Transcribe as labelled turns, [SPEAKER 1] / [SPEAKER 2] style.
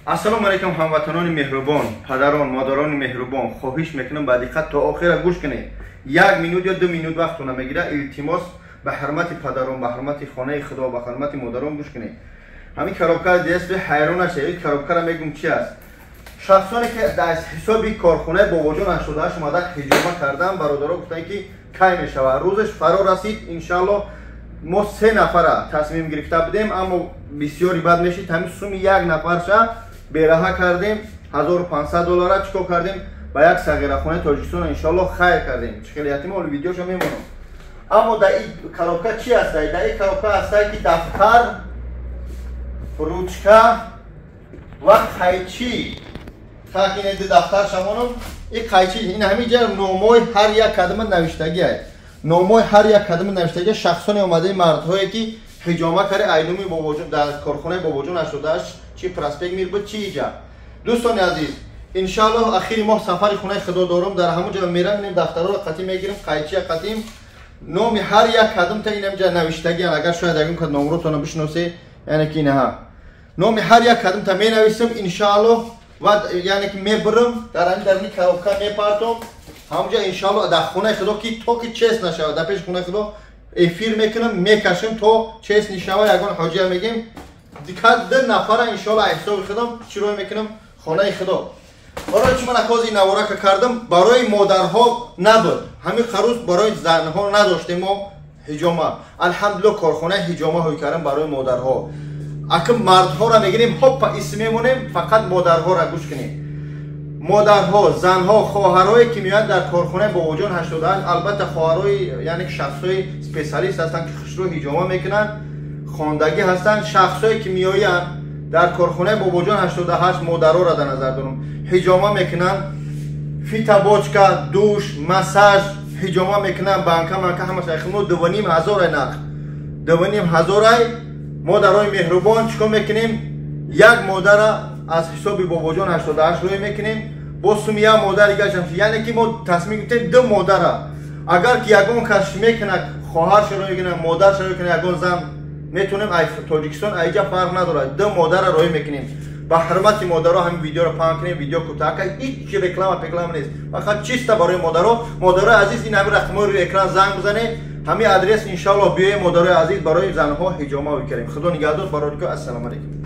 [SPEAKER 1] Ассалому алайкум, ҳамватанони меҳрубон, падарон, модарони меҳрубон. Хоҳиш мекунам, ба диққат то охира гӯш кунед. Як минут ё 2 минут вақтона мегира. Илтимос, ба ҳурмати падарон, ба ҳурмати хонаи Худо, ба ҳурмати модарон гӯш кунед. Ҳамин коробкаро дидед, ҳайрон нашавед. Ин коробкаро мегум, чи аст. Шахсоне ки дар ҳисоби корхонаи Бобоҷон 88 омада ҳиҷома кардан, бародаро гуфтанд, ки кай мешавад. Рӯзаш фаро расид, иншалло. Мо се нафара тасмим гирифта будем, аммо бисёри бад мешид. Ҳамин суми як нафарша бераҳа кардем, 1500 доллара. Чӣ кор кардем? Ба як сағирахонаи Тоҷикистон, иншалло, хайр кардем. Чӣ хеле ятима, оли видеошо мемонам. Аммо дар ин коробка чӣ ҳастай? Дар ин коробка ҳастай, ки дафтар, ручка ва қайчи. Так, ин ду дафтар шамонам, ин қайчи. Ин ҳамин ҷа номҳои ҳар як кадама навиштагиай, номҳои ҳар як кадама навиштагия. Шахсони омадаи, мардҳое ки ҳиҷома кари айнуми Бобоҷон, дар корхонаи Бобоҷон 88, чи Проспект Мир буд, чи иҷа. Дӯстони азиз, иншааллоҳ, ахири моҳ сафари хонаи Худо дорум, дар ҳамон ҷо мерам, инем дафтарҳоро қатӣ мегирам, қайчия қатим. Номи ҳар як кадамта инам ҷа навиштагиан. Агар шояд ягон кад номротона бишносе, яъне ки инаҳа номи ҳар як кадамта менависам, иншааллоҳ. Ва яъне ки мебирам, дар ҳамин дарни коробка мепартом. Ҳамонҷа, иншааллоҳ, дар хонаи Худо, ки то ки чест нашавад, дар пеши хонаи Худо эфир мекунам, мекашам, то чест нишава. Ягон ҳоҷия мегем, ду нафара, иншоалло, ҳисоби худам чӣ рӯй мекунам хонаи Худо. Барои чӣ ман акози наворака кардам? Барои модарҳо набуд ҳамин қарӯз, барои занҳо надоштем мо ҳиҷома. Алҳамдулилло, корхонаи ҳиҷома ҳой кардам барои модарҳо. Акм мардҳоро мегирем, ҳоппа, исм мемонем, фақат модарҳоро гӯш кунем. Модарҳо, занҳо, хоҳарое ки меоянд дар корхонаи Бобоҷон 88, албатта, хоҳарҳои, яъне ки шахсҳои специалист ҳастанд, ки хушрӯ ҳиҷома мекунанд, хондагӣ ҳастанд. Шахсҳое ки меоянд дар корхонаи Бобоҷон 88, модарҳоро дар назар дорам, ҳиҷома мекунанд, фитобочка, душ, массаж, ҳиҷома мекунанд, банка манка ҳамаш айхимо, 2500-ай нарх, 2500-ай. Модарои меҳрубон, чӣ кор мекунем? Як модара аз ҳисоби Бобоҷон 88 рӯй мекунем, бо суми як модар дигашам. Яъне ки мо тасмим гирифтем ду модара. Агар ки ягон кас мекунад, хоҳарша рӯй мекунад, модарша рӯй мекунад, ягон зан метавонем, Тоҷикистон, айҷа фарқ надорад, ду модара рӯй мекунем. Ба ҳурмати модаро ҳамин видеоро паҳн кунем. Видео кӯтаҳака, ҳеҷ реклама пеклама нест, фақат чисто барои модаро. Модарои азиз, ин ҳамин рақамҳои рӯи экран занг бизанед, ҳамин адрес, иншоалло, биёем. Модарои азиз, барои занҳо ҳиҷома мекунем. Худо нигаҳдор, бародарико. Ассалому алайкум.